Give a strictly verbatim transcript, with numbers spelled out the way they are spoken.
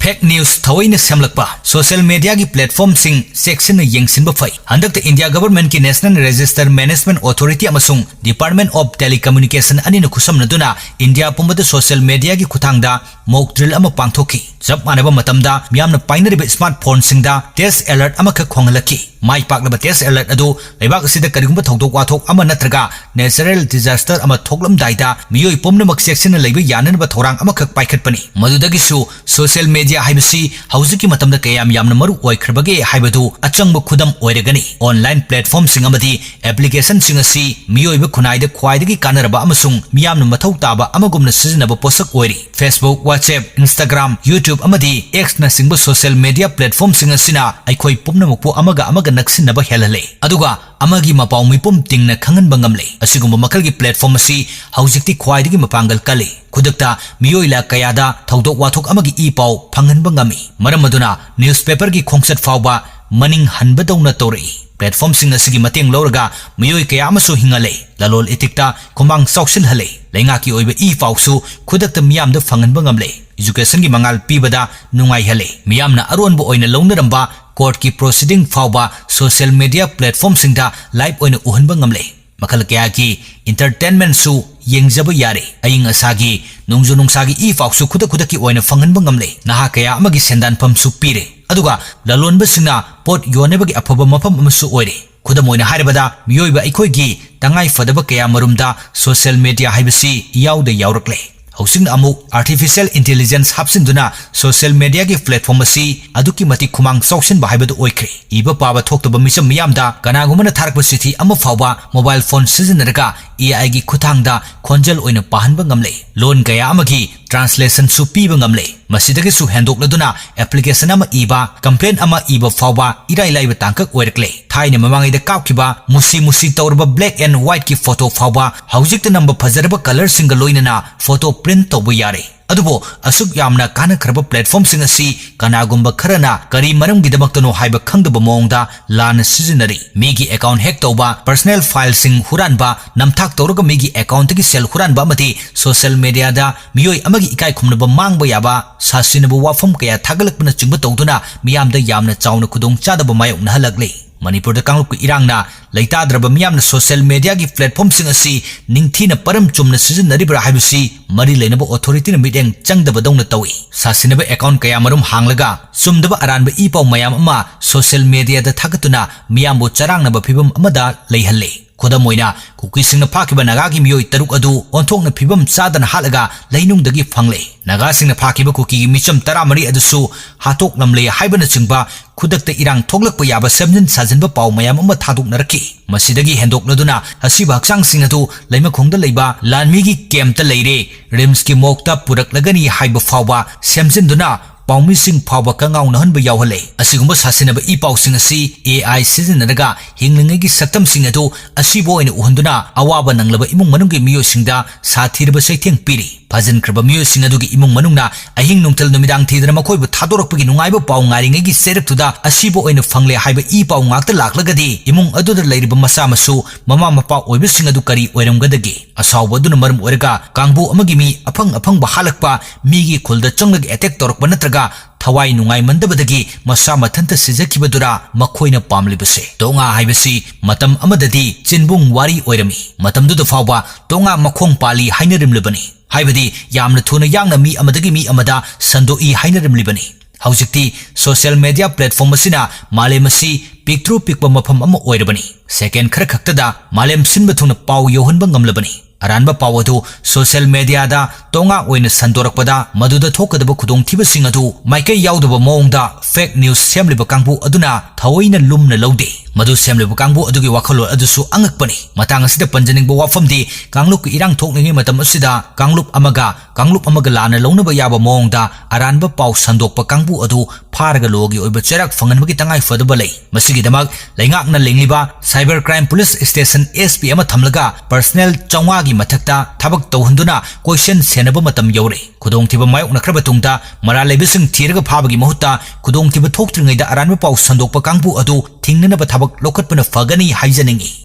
Fake news ꯊꯑꯣꯏꯅ ꯁꯦꯝꯂꯛꯄ꯫ Social mediaꯒꯤ platformꯁꯤꯡ ꯆꯦꯛꯁꯤꯟꯅ ꯌꯦꯡꯁꯤꯟꯕ ꯐꯩ꯫ ꯍꯟꯗꯛꯇ India governmentꯀꯤ National Register Management Authority ꯑꯃꯁꯨꯡ Department of Telecommunication ꯑꯅꯤꯅ ꯈꯨꯠꯁꯝꯅꯗꯨꯅ India ꯄꯨꯝꯕꯗ social mediaꯒꯤ ꯈꯨꯠꯊꯥꯡꯗ mock drill ꯑꯃ ꯄꯥꯡꯊꯣꯛꯈꯤ꯫ ꯆꯞ ꯃꯥꯟꯅꯕ ꯃꯇꯝꯗ ꯃꯤꯌꯥꯝꯅ ꯄꯥꯏꯅꯔꯤꯕ smartphoneꯁꯤꯡꯗ test alert ꯑꯃꯈꯛ ꯈꯣꯡꯍꯜꯂꯛꯈꯤ꯫ ꯃꯥꯏ ꯄꯥꯛꯂꯕ test alert ꯑꯗꯨ ꯂꯩꯕꯥꯛ ꯑꯁꯤꯗ ꯀꯔꯤꯒꯨꯝꯕ ꯊꯧꯗꯣꯛ ꯋꯥꯊꯣꯛ ꯑꯃ ꯅꯠꯇ꯭ꯔꯒ natural disaster ꯑꯃ ꯊꯣꯛꯂꯝꯗꯥꯏꯗ ꯃꯤꯑꯣꯏ ꯄꯨꯝꯅꯃꯛ ꯆꯦꯛꯁꯤꯟꯅ ꯂꯩꯕ ꯌꯥꯅꯅꯕ ꯊꯧꯔꯥꯡ ꯑꯃꯈꯛ ꯄꯥꯏꯈꯠꯄꯅꯤ꯫ ꯃꯗꯨꯗꯒꯤꯁꯨ social media ꯍꯥꯏꯕꯁꯤ ꯍꯧꯖꯤꯛꯀꯤ ꯃꯇꯝꯗ ꯀꯌꯥꯝ ꯌꯥꯝꯅ ꯃꯔꯨ ꯑꯣꯏꯈ꯭ꯔꯕꯒꯦ ꯍꯥꯏꯕꯗꯨ ꯑꯆꯪꯕ ꯈꯨꯗꯝ ꯑꯣꯏꯔꯒꯅꯤ꯫ Online platformꯁꯤꯡ ꯑꯃꯗꯤ applicationꯁꯤꯡ ꯑꯁꯤ ꯃꯤꯑꯣꯏꯕ ꯈꯨꯟꯅꯥꯏꯗ ꯈ꯭ꯋꯥꯏꯗꯒꯤ ꯀꯥꯟꯅꯔꯕ ꯑꯃꯁꯨꯡ ꯃꯤꯌꯥꯝꯅ ꯃꯊꯧ ꯇꯥꯕ ꯑꯃꯒꯨꯝꯅ ꯁꯤꯖꯤꯟꯅꯕ ꯄꯣꯠꯁꯛ ꯑꯣꯏꯔꯤ꯫ Facebook, WhatsApp, Instagram, YouTube ꯑꯃꯗꯤ Xꯅꯆꯤꯡꯕ social media platformꯁꯤꯡ ꯑꯁꯤꯅ ꯑꯩꯈꯣꯏ ꯄꯨꯝꯅꯃꯛꯄꯨ ꯑꯃꯒ ꯑꯃꯒ ꯅꯛꯁꯤꯟꯅꯕ ꯍꯦꯜꯍꯜꯂꯦ, ꯑꯗꯨꯒ ꯑꯃꯒꯤ ꯃꯄꯥꯎ ꯃꯤꯄꯨꯝ ꯇꯤꯡꯅ ꯈꯪꯍꯟꯕ ꯉꯝꯂꯦ꯫ ꯑꯁꯤꯒꯨꯝꯕ ꯃꯈꯜꯒꯤ platform ꯑꯁꯤ ꯍꯧꯖꯤꯛꯇꯤ ꯈ꯭ꯋꯥꯏꯗꯒꯤ ꯃꯄꯥꯡꯒꯜ ꯀꯜꯂꯤ꯫ ꯈꯨꯗꯛꯇ ꯃꯤꯑꯣꯏ ꯂꯥꯈ ꯀꯌꯥꯗ ꯊꯧꯗꯣꯛ ꯋꯥꯊꯣꯛ ꯑꯃꯒꯤ ꯏ ꯄꯥꯎ ꯐꯪꯍꯟꯕ ꯉꯝꯃꯤ, ꯃꯔꯝ ꯑꯗꯨꯅ newspaperꯒꯤ ꯈꯣꯡꯆꯠ ꯐꯥꯎꯕ ꯃꯅꯤꯡ ꯍꯟꯕꯗꯧꯅ ꯇꯧꯔꯛꯏ꯫ Platformꯁꯤꯡ ꯑꯁꯤꯒꯤ ꯃꯇꯦꯡ ꯂꯧꯔꯒ ꯃꯤꯑꯣꯏ ꯀꯌꯥ ꯑꯃꯁꯨ ꯍꯤꯡꯍꯜꯂꯦ, ꯂꯂꯣꯟ ꯏꯇꯤꯛꯇ ꯈꯨꯃꯥꯡ ꯆꯥꯎꯁꯤꯜꯍꯜꯂꯦ, ꯂꯩꯉꯥꯛꯀꯤ ꯑꯣꯏꯕ ꯏ ꯄꯥꯎꯁꯨ ꯈꯨꯗꯛꯇ ꯃꯤꯌꯥꯝꯗ ꯐꯪꯍꯟꯕ ꯉꯝꯂꯦ, educationꯒꯤ ꯃꯉꯥꯜ ꯄꯤꯕꯗ ꯅꯨꯡꯉꯥꯏꯍꯜꯂꯦ, ꯃꯤꯌꯥꯝꯅ ꯑꯔꯣꯟꯕ ꯑꯣꯏꯅ ꯂꯧꯅꯔꯝꯕ courtꯀꯤ proceeding ꯐꯥꯎꯕ social media platformꯁꯤꯡꯗ live ꯑꯣꯏꯅ ꯎꯍꯟꯕ ꯉꯝꯂꯦ꯫ ꯃꯈꯜ ꯀꯌꯥꯒꯤ entertainmentꯁꯨ ꯌꯦꯡꯖꯕ ꯌꯥꯔꯦ꯫ ꯑꯏꯪ ꯑꯁꯥꯒꯤ, ꯅꯣꯡꯖꯨ ꯅꯨꯡꯁꯥꯒꯤ ꯏ ꯄꯥꯎꯁꯨ ꯈꯨꯗꯛ ꯈꯨꯗꯛꯀꯤ ꯑꯣꯏꯅ ꯐꯪꯍꯟꯕ ꯉꯝꯂꯦ꯫ ꯅꯍꯥ ꯀꯌꯥ ꯑꯃꯒꯤ ꯁꯦꯟꯗꯥꯟꯐꯝꯁꯨ ꯄꯤꯔꯦ꯫ ꯑꯗꯨꯒ ꯂꯂꯣꯟꯕꯁꯤꯡꯅ ꯄꯣꯠ ꯌꯣꯟꯅꯕꯒꯤ ꯑꯐꯕ ꯃꯐꯝ ꯑꯃꯁꯨ ꯑꯣꯏꯔꯦ꯫ ꯈꯨꯗꯝ ꯑꯣꯏꯅ ꯍꯥꯏꯔꯕꯗ, ꯃꯤꯑꯣꯏꯕ ꯑꯩꯈꯣꯏꯒꯤ ꯇꯉꯥꯏ ꯐꯗꯕ ꯀꯌꯥ ꯃꯔꯨꯝꯗ social media ꯍꯥꯏꯕꯁꯤ ꯏꯌꯥꯎꯗ ꯌꯥꯎꯔꯛꯂꯦ꯫ ꯍꯧꯖꯤꯛꯅ ꯑꯃꯨꯛ artificial intelligence ꯍꯥꯞꯆꯤꯟꯗꯨꯅ social mediaꯒꯤ platform ꯑꯁꯤ ꯑꯗꯨꯛꯀꯤ ꯃꯇꯤꯛ ꯈꯨꯃꯥꯡ ꯆꯥꯎꯁꯤꯟꯕ ꯍꯥꯏꯕꯗꯨ ꯑꯣꯏꯈ꯭ꯔꯦ꯫ ꯏꯕ ꯄꯥꯕ ꯊꯣꯛꯇꯕ ꯃꯤꯆꯝ ꯃꯤꯌꯥꯝꯗ ꯀꯅꯥꯒꯨꯝꯕꯅ ꯊꯥꯔꯛꯄ ꯆꯤꯊꯤ ꯑꯃ ꯐꯥꯎꯕ mobile phone ꯁꯤꯖꯤꯟꯅꯔꯒ AIꯒꯤ ꯈꯨꯠꯊꯥꯡꯗ ꯈꯣꯟꯖꯦꯜ ꯑꯣꯏꯅ ꯄꯥꯍꯟꯕ ꯉꯝꯂꯦ꯫ ꯂꯣꯟ ꯀꯌꯥ ꯑꯃꯒꯤ translationꯁꯨ ꯄꯤꯕ ꯉꯝꯂꯦ꯫ ꯃꯁꯤꯗꯒꯤꯁꯨ ꯍꯦꯟꯗꯣꯛꯂꯗꯨꯅ application ꯑꯃ ꯏꯕ, complaint ꯑꯃ ꯏꯕ ꯐꯥꯎꯕ ꯏꯔꯥꯏ ꯂꯥꯏꯕ ꯇꯥꯡꯀꯛ ꯑꯣꯏꯔꯛꯂꯦ꯫ ꯊꯥꯏꯅ ꯃꯃꯥꯡꯉꯩꯗ ꯀꯥꯞꯈꯤꯕ ꯃꯨꯁꯤ ꯃꯨꯁꯤ ꯇꯧꯔꯕ black and whiteꯀꯤ photo ꯐꯥꯎꯕ ꯍꯧꯖꯤꯛꯇ ꯅꯝꯕ ꯐꯖꯔꯕ colourꯁꯤꯡꯒ ꯂꯣꯏꯅꯅ photo print ꯇꯧꯕ ꯌꯥꯔꯦ꯫ ꯑꯗꯨꯕꯨ ꯑꯁꯨꯛ ꯌꯥꯝꯅ ꯀꯥꯟꯅꯈ꯭ꯔꯕ platformꯁꯤꯡ ꯑꯁꯤ ꯀꯅꯥꯒꯨꯝꯕ ꯈꯔꯅ ꯀꯔꯤ ꯃꯔꯝꯒꯤꯗꯃꯛꯇꯅꯣ ꯍꯥꯏꯕ ꯈꯪꯗꯕ ꯃꯑꯣꯡꯗ ꯂꯥꯟꯅ ꯁꯤꯖꯤꯟꯅꯔꯤ꯫ ꯃꯤꯒꯤ account hack ꯇꯧꯕ, personal fileꯁꯤꯡ ꯍꯨꯔꯥꯟꯕ, ꯅꯝꯊꯥꯛ ꯇꯧꯔꯒ ꯃꯤꯒꯤ accountꯇꯒꯤ ꯁꯦꯜ ꯍꯨꯔꯥꯟꯕ ꯑꯃꯗꯤ social mediaꯗ ꯃꯤꯑꯣꯏ ꯑꯃꯒꯤ ꯏꯀꯥꯏ ꯈꯨꯝꯅꯕ ꯃꯥꯡꯕ ꯌꯥꯕ ꯁꯥꯁꯤꯟꯅꯕ ꯋꯥꯐꯝ ꯀꯌꯥ ꯊꯥꯒꯠꯂꯛꯄꯅꯆꯤꯡꯕ ꯇꯧꯗꯨꯅ ꯃꯤꯌꯥꯝꯗ ꯌꯥꯝꯅ ꯆꯥꯎꯅ ꯈꯨꯗꯣꯡꯆꯥꯗꯕ ꯃꯥꯌꯣꯛꯅꯍꯜꯂꯛꯂꯤ꯫ ꯃꯅꯤꯄꯨꯔꯗ ꯀꯥꯡꯂꯨꯞꯀꯤ ꯏꯔꯥꯡꯅ ꯂꯩꯇꯥꯗ꯭ꯔꯕ ꯃꯤꯌꯥꯝꯅ social mediaꯒꯤ platformꯁꯤꯡ ꯑꯁꯤ ꯅꯤꯡꯊꯤꯅ ꯄꯔꯝ ꯆꯨꯝꯅ ꯁꯤꯖꯤꯟꯅꯔꯤꯕ꯭ꯔꯥ ꯍꯥꯏꯕꯁꯤ ꯃꯔꯤ ꯂꯩꯅꯕ authorityꯅ ꯃꯤꯠꯌꯦꯡ ꯆꯪꯗꯕꯗꯧꯅ ꯇꯧꯏ꯫ ꯁꯥꯁꯤꯟꯅꯕ account ꯀꯌꯥꯃꯔꯨꯝ ꯍꯥꯡꯂꯒ ꯆꯨꯝꯗꯕ ꯑꯔꯥꯟꯕ ꯏ ꯄꯥꯎ ꯃꯌꯥꯝ ꯑꯃ social mediaꯗ ꯊꯥꯒꯠꯇꯨꯅ ꯃꯤꯌꯥꯝꯕꯨ ꯆꯔꯥꯡꯅꯕ ꯐꯤꯚꯝ ꯑꯃꯗ ꯂꯩꯍꯜꯂꯦ꯫ ꯈꯨꯗꯝ ꯑꯣꯏꯅ, ꯀꯨꯀꯤꯁꯤꯡꯅ ꯐꯥꯈꯤꯕ ꯅꯥꯒꯥꯒꯤ ꯃꯤꯑꯣꯏ ꯇꯔꯨꯛ ꯑꯗꯨ ꯑꯣꯟꯊꯣꯛꯅ ꯐꯤꯚꯝ ꯆꯥꯗꯅ ꯍꯥꯠꯂꯒ ꯂꯩꯅꯨꯡꯗꯒꯤ ꯐꯪꯂꯦ꯫ ꯅꯥꯒꯥꯁꯤꯡꯅ ꯐꯥꯈꯤꯕ ꯀꯨꯀꯤꯒꯤ ꯃꯤꯆꯝ ꯇꯔꯥꯃꯔꯤ ꯑꯗꯨꯁꯨ ꯍꯥꯠꯇꯣꯛꯂꯝꯂꯦ ꯍꯥꯏꯕꯅꯆꯤꯡꯕ ꯈꯨꯗꯛꯇ ꯏꯔꯥꯡ ꯊꯣꯛꯂꯛꯄ ꯌꯥꯕ ꯁꯦꯝꯖꯤꯟ ꯁꯥꯖꯤꯟꯕ ꯄꯥꯎ ꯃꯌꯥꯝ ꯑꯃ ꯊꯥꯗꯣꯛꯅꯔꯛꯈꯤ꯫ ꯃꯁꯤꯗꯒꯤ ꯍꯦꯟꯗꯣꯛꯂꯗꯨꯅ ꯑꯁꯤꯕ ꯍꯛꯆꯥꯡꯁꯤꯡ ꯑꯗꯨ ꯂꯩꯃꯈꯣꯡꯗ ꯂꯩꯕ ꯂꯥꯟꯃꯤꯒꯤ campꯇ ꯂꯩꯔꯦ, RIMSꯀꯤ morgueꯇ ꯄꯨꯔꯛꯂꯒꯅꯤ ꯍꯥꯏꯕ ꯐꯥꯎꯕ ꯁꯦꯝꯖꯤꯟꯗꯨꯅ ꯄꯥꯎꯃꯤꯁꯤꯡ ꯐꯥꯎꯕ ꯀꯉꯥꯎꯅꯍꯟꯕ ꯌꯥꯎꯍꯜꯂꯦ꯫ ꯑꯁꯤꯒꯨꯝꯕ ꯁꯥꯁꯤꯟꯅꯕ ꯏ ꯄꯥꯎꯁꯤꯡ ꯑꯁꯤ AI ꯁꯤꯖꯤꯟꯅꯔꯒ ꯍꯤꯡꯂꯤꯉꯩꯒꯤ ꯁꯛꯇꯝꯁꯤꯡ ꯑꯗꯨ ꯑꯁꯤꯕ ꯑꯣꯏꯅ ꯎꯍꯟꯗꯨꯅ ꯑꯋꯥꯕ ꯅꯪꯂꯕ ꯏꯃꯨꯡ ꯃꯅꯨꯡꯒꯤ ꯃꯤꯑꯣꯏꯁꯤꯡꯗ ꯁꯥꯊꯤꯔꯕ ꯆꯩꯊꯦꯡ ꯄꯤꯔꯤ꯫ ꯐꯥꯖꯤꯟꯈ꯭ꯔꯕ ꯃꯤꯑꯣꯏꯁꯤꯡ ꯑꯗꯨꯒꯤ ꯏꯃꯨꯡ ꯃꯅꯨꯡꯅ ꯑꯍꯤꯡ ꯅꯨꯡꯊꯤꯜ ꯅꯨꯃꯤꯗꯥꯡ ꯊꯤꯗꯅ ꯃꯈꯣꯏꯕꯨ ꯊꯥꯗꯣꯔꯛꯄꯒꯤ ꯅꯨꯡꯉꯥꯏꯕ ꯄꯥꯎ ꯉꯥꯏꯔꯤꯉꯩꯒꯤ ꯆꯩꯔꯛꯇꯨꯗ ꯑꯁꯤꯕ ꯑꯣꯏꯅ ꯐꯪꯂꯦ ꯍꯥꯏꯕ ꯏ ꯄꯥꯎ ꯉꯥꯛꯇ ꯂꯥꯛꯂꯒꯗꯤ ꯏꯃꯨꯡ ꯑꯗꯨꯗ ꯂꯩꯔꯤꯕ ꯃꯆꯥ ꯃꯁꯨ, ꯃꯃꯥ ꯃꯄꯥ ꯑꯣꯏꯕꯁꯤꯡ ꯑꯗꯨ ꯀꯔꯤ ꯑꯣꯏꯔꯝꯒꯗꯒꯦ? ꯑꯁꯥꯎꯕ ꯑꯗꯨꯅ ꯃꯔꯝ ꯑꯣꯏꯔꯒ ꯀꯥꯡꯕꯨ ꯑꯃꯒꯤ ꯃꯤ ꯑꯐꯪ ꯑꯐꯪꯕ ꯍꯥꯠꯂꯛꯄ, ꯃꯤꯒꯤ ꯈꯨꯜꯗ ꯆꯪꯂꯒ attack ꯇꯧꯔꯛꯄ ꯅꯠꯇ꯭ꯔꯒ ꯊꯋꯥꯏ ꯅꯨꯡꯉꯥꯏꯃꯟꯗꯕꯗꯒꯤ ꯃꯁꯥ ꯃꯊꯟꯇ ꯁꯤꯖꯈꯤꯕꯗꯨꯔꯥ ꯃꯈꯣꯏꯅ ꯄꯥꯝꯂꯤꯕꯁꯦ? ꯇꯣꯉꯥ ꯍꯥꯏꯕꯁꯤ ꯃꯇꯝ ꯑꯃꯗꯗꯤ ꯆꯤꯟꯕꯨꯡ ꯋꯥꯔꯤ ꯑꯣꯏꯔꯝꯃꯤ꯫ ꯃꯇꯝꯗꯨꯗ ꯐꯥꯎꯕ ꯇꯣꯉꯥ ꯃꯈꯣꯡ ꯄꯥꯜꯂꯤ ꯍꯥꯏꯅꯔꯝꯂꯕꯅꯤ꯫ ꯍꯥꯏꯕꯗꯤ ꯌꯥꯝꯅ ꯊꯨꯅ ꯌꯥꯡꯅ ꯃꯤ ꯑꯃꯗꯒꯤ ꯃꯤ ꯑꯃꯗ ꯁꯟꯗꯣꯛꯏ ꯍꯥꯏꯅꯔꯝꯂꯤꯕꯅꯤ꯫ ꯍꯧꯖꯤꯛꯇꯤ social media platform ꯑꯁꯤꯅ ꯃꯥꯂꯦꯝ ꯑꯁꯤ ꯄꯤꯛꯇ꯭ꯔꯨ ꯄꯤꯛꯄ ꯃꯐꯝ ꯑꯃ ꯑꯣꯏꯔꯕꯅꯤ꯫ Second ꯈꯔ ꯈꯛꯇꯗ ꯃꯥꯂꯦꯝ ꯁꯤꯟꯕ ꯊꯨꯡꯅ ꯄꯥꯎ ꯌꯧꯍꯟꯕ ꯉꯝꯂꯕꯅꯤ꯫ ꯑꯔꯥꯟꯕ ꯄꯥꯎ ꯑꯗꯨ social mediaꯗ ꯇꯣꯉꯥ ꯑꯣꯏꯅ ꯁꯟꯗꯣꯔꯛꯄꯗ ꯃꯗꯨꯗ ꯊꯣꯛꯀꯗꯕ ꯈꯨꯗꯣꯡꯊꯤꯕꯁꯤꯡ ꯑꯗꯨ ꯃꯥꯏꯀꯩ ꯌꯥꯎꯗꯕ ꯃꯑꯣꯡꯗ fake news ꯁꯦꯝꯂꯤꯕ ꯀꯥꯡꯕꯨ ꯑꯗꯨꯅ ꯊꯑꯣꯏꯅ ꯂꯨꯝꯅ ꯂꯧꯗꯦ꯫ ꯃꯗꯨ ꯁꯦꯝꯂꯤꯕ ꯀꯥꯡꯕꯨ ꯑꯗꯨꯒꯤ ꯋꯥꯈꯜꯂꯣꯟ ꯑꯗꯨꯁꯨ ꯑꯉꯛꯄꯅꯤ꯫ ꯃꯇꯥꯡ ꯑꯁꯤꯗ ꯄꯟꯖꯅꯤꯡꯕ ꯋꯥꯐꯝꯗꯤ, ꯀꯥꯡꯂꯨꯞꯀꯤ ꯏꯔꯥꯡ ꯊꯣꯛꯂꯤꯉꯩ ꯃꯇꯝ ꯑꯁꯤꯗ ꯀꯥꯡꯂꯨꯞ ꯑꯃꯒ ꯀꯥꯡꯂꯨꯞ ꯑꯃꯒ ꯂꯥꯟꯅ ꯂꯧꯅꯕ ꯌꯥꯕ ꯃꯑꯣꯡꯗ ꯑꯔꯥꯟꯕ ꯄꯥꯎ ꯁꯟꯗꯣꯛꯄ ꯀꯥꯡꯕꯨ ꯑꯗꯨ ꯐꯥꯔꯒ lawꯒꯤ ꯑꯣꯏꯕ ꯆꯩꯔꯥꯛ ꯐꯪꯍꯟꯕꯒꯤ ꯇꯉꯥꯏ ꯐꯗꯕ ꯂꯩ꯫ ꯃꯁꯤꯒꯤꯗꯃꯛ ꯂꯩꯉꯥꯛꯅ ꯂꯤꯡꯂꯤꯕ cyber crime police station SP ꯑꯃ ꯊꯝꯂꯒ personal ꯆꯥꯝꯃꯉꯥ ꯃꯊꯛꯇ ꯊꯕꯛ ꯇꯧꯍꯟꯗꯨꯅ ꯀꯣꯏꯁꯟ ꯁꯦꯟꯅꯕ ꯃꯇꯝ ꯌꯧꯔꯦ꯫ ꯈꯨꯗꯣꯡꯊꯤꯕ ꯃꯥꯌꯣꯛꯅꯈ꯭ꯔꯕ ꯇꯨꯡꯗ ꯃꯔꯥꯜ ꯂꯩꯕꯁꯤꯡ ꯊꯤꯔꯒ ꯐꯥꯕꯒꯤ ꯃꯍꯨꯠꯇ ꯈꯨꯗꯣꯡꯊꯤꯕ ꯊꯣꯛꯇ꯭ꯔꯤꯉꯩꯗ ꯑꯔꯥꯟꯕ ꯄꯥꯎ ꯁꯟꯗꯣꯛꯄ ꯀꯥꯡꯕꯨ ꯑꯗꯨ ꯊꯤꯡꯅꯅꯕ ꯊꯕꯛ ꯂꯧꯈꯠꯄꯅ ꯐꯒꯅꯤ ꯍꯥꯏꯖꯅꯤꯡꯏ꯫